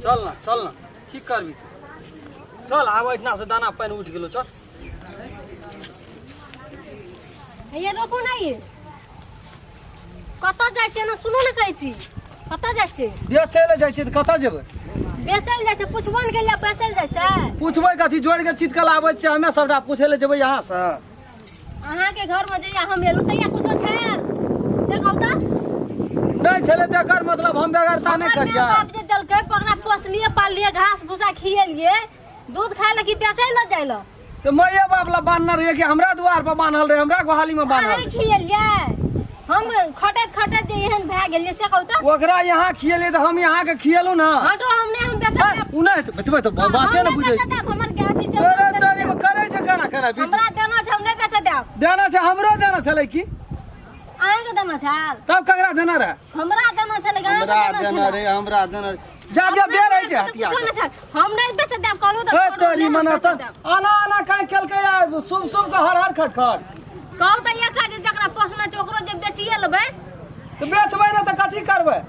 चल ना, चल ना, की करबी तू? चल, आब एहिठिना से दाना पानि उठि गेलो, चल। हैया रोकू नहीं, कतऽ जाइ छियै? ना सुनू ने, कहै छी कतऽ जाइ छियै? बेचै लए जाइ छियै तऽ कतऽ जेबै? बेचल जाइ छै? पुछबो ने केलियै, बेचल जाइ छै? पुछबै कथी? जोड़ि के चितकल आबै छियै, हमे सबटा पूछै लए जेबै यहाँ से? अहाँके घरमे जहिया हम एलहुँ तहिया कुछो छल से कहू तऽ? नहि छलै तऽ एकर मतलब हम बेगरता नहि हमर करियै? माय बाप जे देलकै, ओकरा पोसलियै पाललियै, घास भूसा खियेलियै, दूध खाय लए कि बेचै लए जाइ लए? तऽ माये बाप ला बान्हल रहियै कि हमरा दुआर पर बान्हल रहै, हमरा गोहाली में बान्हल? अहीं खियेलियै। हम खटैत खटैत जे एहन भए गेलियै से कहू तऽ? ओकरा यहाँ खियेलियै तऽ हम यहाँ के खियेलहुँ ना। हटो, हम नहि, हम बेचब देब। ओ नहि हेतै, बेचबै तऽ बाते ने बुझै बेचब देब, हमर गाछी छै। अरे तोरी में करै छै केना केना बीच। हमरा देना छै, हम नहि बेचब देब। देना छै, हमरो देना छलै की? अहाँके देना छल? तब ककरा देना रहै? हमरा देना छलै, अहाँके हमरा देना देना छलै। रे, हमरा देना रे। जा जा, बे रहै छै हटिया कुछो नहि छल, हम नहि बेचब देब, कहलहुँ तऽ। ए तोरी मना तऽ आना आना काहे केलकै आ शुभ शुभ के हर हर खट खट। कहू तऽ, एकटा जे जकरा पोसना छै ओकरो जे बेचिए लेबै? तऽ बेचबै ने तऽ कथी करबै?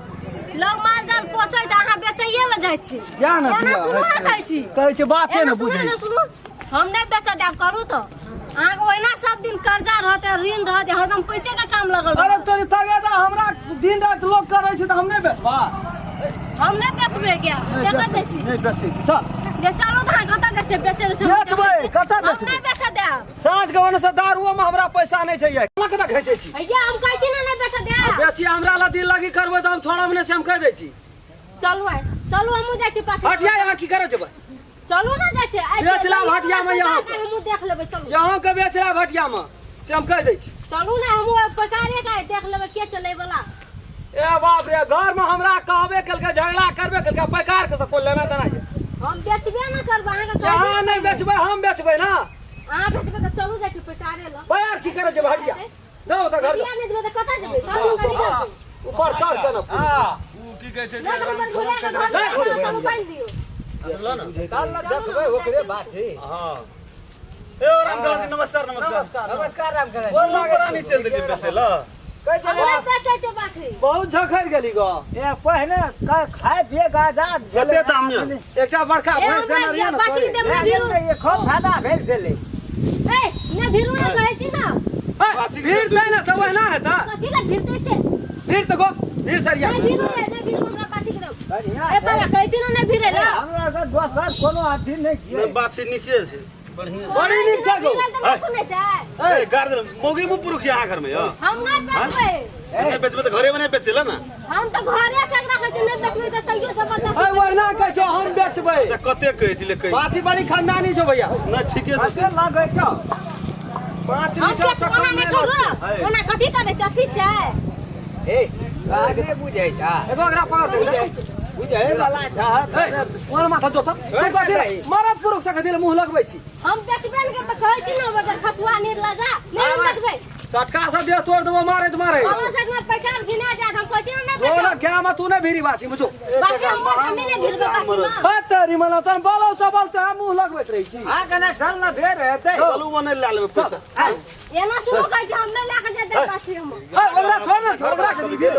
लोग माल जाल पोसै छै, अहाँ बेचैए लए जाइ छी। जा ने। एना दिअ। सुनू ने, कहै छी। कहै छै बाते एना ने सुनू बुझै ने, छै। सुनू, हम नहि बेचऽ देब, कहलहुँ तऽ। अहाँके ओहिना सब दिन कर्जा रहतै, ऋण रहतै, हरदम पैसे के काम लगल अरे रहत। तोरी तगेदा हमरा दिन राति लोग करै छै तऽ हम नहि बेचबा? हम नहि बेचबै के से कह दै छी। नहि बेचै छी, चल। जे चलू तऽ, अहाँ कतऽ जाइ छियै बेचै लए? बेचबै, कतऽ हम बेचबै? नहि बेचऽ देब। साँझ के ओने से दारुओ में हमरा पैसा नहीं चाहिए, केना केना घैचै छी? भैया, हम कहै छी ने नहि बेचऽ देब। बेची, हमरा ला दिल लगी करबै तऽ हम छोड़ब नहि, से हम कहि दै छी। चलू आइ, चलू, हमहूँ जाइ छी पाछू। हटिया यहाँ की करै जेबै? चलू ने, जाइ छियै आइ। बेच लाब हटिया में यहाँ। हमहूँ देख लेबै, चलू। यहाँ के बेच ला हटिया में, से हम कहि दै छी। चलू ने, हमहूँ ओहि प्रकारे के देख लेबै के चलै वाला। ए बाप रे, घर में हमरा कहबे केलकै, झगड़ा करबे केलकै, पैकार के सब कोई लेना देना ये। हम बेचबे ने करबै, अहाँके कहै यहाँ छी। नहि बेचबै, हम बेचबै ना। अहाँ बेचबै तऽ चलू, जाइ छी पैकारे लग। पैर की करै जेबै हटिया? जाओ तऽ घर जाओ। हटिया नहि जेबै तऽ कतऽ जेबै? चलू, कनी जेबै। ऊपर चढ़ के ना। हाँ, उ की कहै छै? नहि तऽ हमर घुरा के घर नहि घुरबै। चलू, पानि दियौ। चल न, देखबै ओकरे बात छै। हाँ, ए रामकरण जी, नमस्कार नमस्कार। नमस्कार। नमस्कार रामकरण। गोर लागै पुरानी चल देलियै बेचै लए। कहै छै। हमरा बेचै छै बाछी। बहुत झखड़ि गेली गो। ए पहिने खाय पिए के आजाद छलै। कते दाम यऽ? एकटा बड़का ए भैंस हमरा देने रहियै ने बाछी तोरे। देब ने भीरू। ये खूब फायदा भेल छलै। ए ने भीरू ने, कहै छी ना। ए, भीड़ तै ने तऽ ओहिना हेतै। कथी लए भीरतै से? भीड़ तऽ गो भीड़ सरिया। नहि भीरू ने, नहि भीरू, हमरा बाछी के देब। बढ़िया। ए बाबा, कहै छी ने नहि भीरे ला। हमरा आरके दोसर कोनो अथी नहि छियै। नहि, बात छै, नीके छै, बढ़िया। बड़ी नीक छै गो। भीरल तऽ नहि सुनै छै। ए गार देलहुँ। मौगी मुँह पुरुख यहाँ घर में यौ? हम नहि बेचबै। नहि बेचबै तऽ घरे में नहि बेचै लए ने। हम तऽ घरे से रखै छी, नहि बेचबै तऽ तैयो जबरदस्ती। ए ओहिना कहै छौ, हम बेचबै। से कते कहै छी ले कहै? बाछी बड़ी खानदानी छौ भैया। नहि, ठीके छै। कते लगै छौ? 5 हम लीटर से बेचबै कम ओना नहि नहि करू लगतै। ने। ओना कथी करै छै? अथी छै। ए नहि बुझै छ? एगो एकरा पकड़ दे। बुझै वाला छ। ए ओर माथा जोत। मरद पुरुष से कथी लए मुँह लगबै छी? हम बेचबै ने तऽ कहै छी ने, बजर खसुआ नीर लगा नहि, हम बेचबै। सटका से देह तोड़ देबो मारैत मारैत। बाबा साहब ने पैकार घिना जात, हम कहै छी ने नहि जो ना बेचब। गाय में तू नहीं भीरी बाछी मुझो। बाछी हमर, हमे नहि भिरबै बाछी में। हे तेरी मना तन बोलो सबल से हम मुँह लगबैत रहै छी। हाँ कने चल न, फेर हेतै। चलू, ओने लए लेबै पैसा। एना शुरू कहै छी, हम नहि लए के जाय बाछी हम। हे ओकरा छोड़ ना, छोड़ ओकरा के दिहे।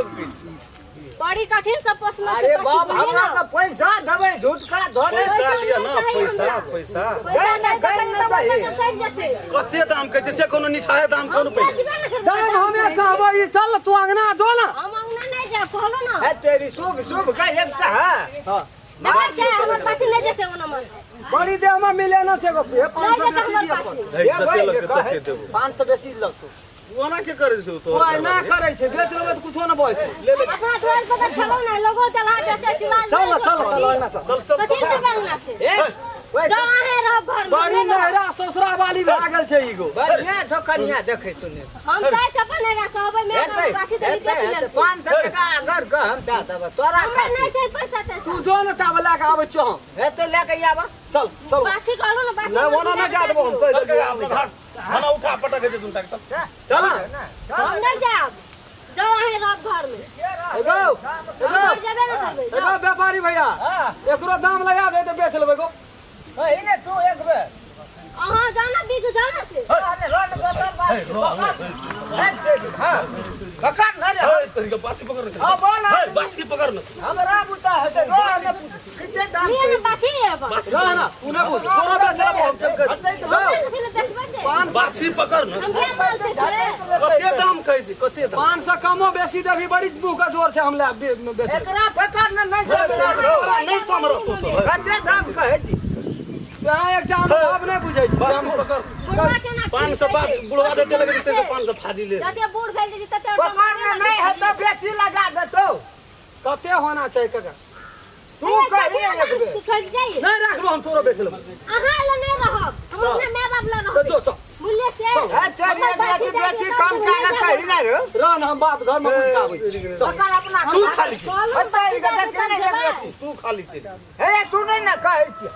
बड़ी कठिन से पोसना छै अरे बाछी, बाप, बुझलियै हमरा ने? तऽ पैसा देबै, झुटका धरे। पैसा लिअ ने, पैसा पैसा। पैसा नहि देबै तऽ ओतऽ के सड़ि जेतै। कते दाम कहै छै से कोनो निठाहे दाम हम कहू पहिले। बेचबे ने करबै। दाम हमे कहबै ई, चल तू अंगना जो ना। हम अंगना नहि जायब, कहलो ना। है तेरी शुभ शुभ का एकटा है। हाँ। देखै छै, हमर बाछी नहि जेतै ओना मन। बड़ी देह में मिले ना छै गो, हे नहि 500 जेतै बेसी हमर दिअ बाछी। पड़तौ। हे, जते लगतै तते देबो। 500 बेसी लगतौ। ओना के करै छै तो? ओए ना करै छै, बेच लेबै तऽ कुछो ना बचतै। अपना द्वार पर तऽ छलौ ने, लोगो चला बेचै छी लाज। चल ना, चल चल अंगना चल। चल चल। कथी से अंगना से? ए जाओ, अहें रहब घर में। बड़ी नहरा ससुरा वाली भए गेल छै ई गो। बढ़िया छौ कनिया, देखै सुनै। हम जाइ छी अपन नैहरा, कहबै मैं हेतै गाछी तनी बेच हेतै लेलकै। 500 टका अगर के हम दऽ देबै तोरा हमरा खातिर। नहि छै पैसा तैसा। तू जो ने ताबे लए के आबै छियौ हम। हेतै, लए के आबऽ। चल चल। बाछी कहलहुँ ने, बाछी नहि, ओना नहि जा देबो, हम कहि देलियौ। खाना उठा पटक जे दुनटा के, चल। चल ना। हम नहि जायब, जाओ अहें रहब घर में। एगो हम एगो घर जेबे ने करबै, एगो जाओ। व्यापारी भैया, एकरो दाम लगा दे तऽ बेच लेबै गो। कही ने तू एक बेर। अहाँ जाओ ना, बीच जाओ ना से। अरे रोड बदल बात। हाँ, पकड़ न रे। हे तोरी के बाछी पकड़ न। हाँ, बोल। हे, बाछी के पकड़ न। हमरा बुता हेतै, रोड ने किते लेबै। रह ना तू नहि बुझ तोरो बेच लेबो हम चल कर हमरा कथी लए बेचबै छै? बाछी पकड़ न हम बिया माल छै से। कते दाम कहै छी कते दाम 500 कमो बेसी देबही बड़ी मुँह के जोर छै हम ले बेच लेबै। एकरा पकड़ ने नहीं समरत तोरा नहि समरत तो कते दाम कहै छी तैं एकटा अनुभव नहि बुझै छी बाछी पकड़ बुढ़वा केना 500 बाद बुढ़वा देते लगे देते 500 फाजी ले जते बूढ़ भेल जाइ छै तते पकड़ ने नहीं हेतौ बेसी लगा देतौ कते होना चाही काका तू कही ने एक बेर तू खरीद जाइए नहि राखबो हम तोरो बेच लेबो अहाँ लए नहि रहब हम अपना माय बाप लए तऽ रहब जो चल बुझलियै से हे चल एकरा से बेसी कम कागज कही ने रे रह ना हम बात घर में बुझ के आबै छी चल पकड़ अपना तू खाली चल कहलहुँ अच्छा, ई बाछी गधा दए के देब नहि तब लेबै। जेबै। तू खाली चल हे तू नहीं ने कहै छी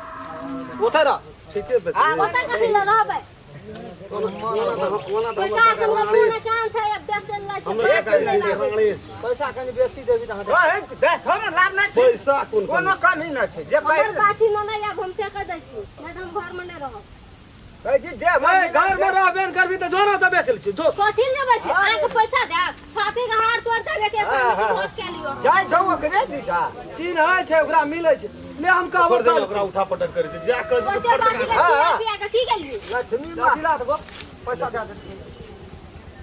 ओतऽ रह ठीके बेच हाँ, ओतऽ कथी लए रहबै? ओना कोइ काज हमरा कोनो काम छै आब बेच देल जाइ छै, हमरा बेच देल जाइ छै। पैसा कनि बेसी देबही तऽ हटा कहै छी देखो ने लाभ नहि छै पैसा कोन कोनो कमी नहि छै जे कहै हमर बाछी नेने आयब हम से कहि दै छी नहि तऽ हम घरमे नहि रहब कहै छी जे ए, घर में रहबे ने करबी तऽ जो ना तऽ बेच लै छी जो कथी लए लेबै छै अहाँके पैसा देब छातीके हार तोड़ि देब एक एक हाँ, होश कए लियौ जाइ छौ ओकरे दिशा चिन्है छै ओकरा मिलै छै ले हम कहबो छोड़ दे तब ओकरा उठा पटक करै छै जा कर ओते बाछीके खिया पिया कऽ की गेलियै लक्ष्मी माँ दिला देबो पैसा दए दे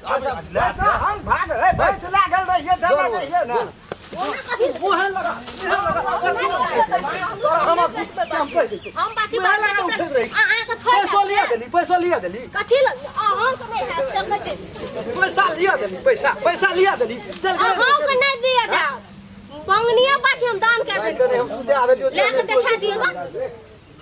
पैसा हम भाग हे भैंस लागल रहिए धरा रहिए ने ओना कथी मुँहे लगा तोरा हम हम कहि दै छी हम बाछी मुँहे लगा उठैत रही। अहाँके छोड़ि पैसो देब लिया से। देली पैसो लिया देली कथी लए अहाँके नहि हैत से कहै छी। पैसा लिया देली पैसा पैसा लिया देली चल अहाँके नहि दिअ देब मंगनिये बाछी हम दान कर कने देब हम सुते देलियो लए कऽ देखा दियौ तऽ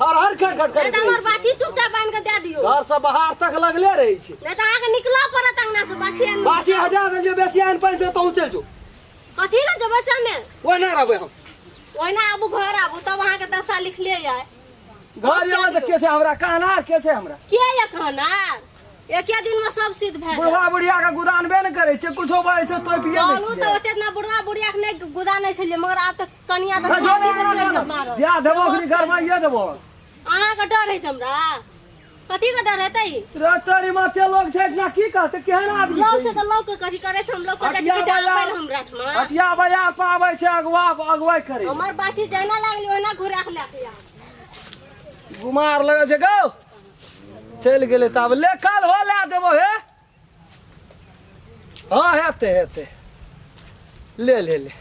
हर हर खट खट नहि करै तऽ हमर बाछी चुपचाप आनि कऽ दए दियौ घर से बाहर तक लगले रहै छै नहि तऽ अहाँके निकलऽ पड़त अंगना से बाछी आनि बाछी हटा देलियो बेसी आनि पानि छै तहूँ चलि जो कथी लए जेबै से हमे ओहिना रहबै हम ओहिना आबू घर आबू तब अहाँके दशा लिखले जाय घर एबै तऽ के छै हमरा कहनार के छै हमरा के ये कहनार एके दिन में सब सिद्ध भए जायत बुढ़वा बुढ़िया के गुदानबे ने करै छै कुछो बजै छै तोपि पिए कहलहुँ नहि तऽ ओते इतना बुढ़वा बुढ़िया के नहि गुदा नहि छलियै मगर आब तऽ कनिया तऽ जो छाती ना पर ना चढ़ि ना कऽ मारत जा देबो ओकरी घर में ये देबो अहाँके डर होइ छै हमरा कथी के डर हेतै रे तोरी माते लोग छै इतना की कहते केहन आदमी लोग छै से तऽ लोग के कथी करै छै हम लोग के हटिया जाइ छै बाजार- आबै हमरा ठमा हटिया बाजार पर आबै छै अगुआ अगुवाई करे हमर बाछी जहिना लागली ओहिना घुरा के लए के आउ गुमार लगल छै गौ चलि गेलै तऽ आब ले काल हो लए देबो हे हँ हेतै हेतै ले ले ले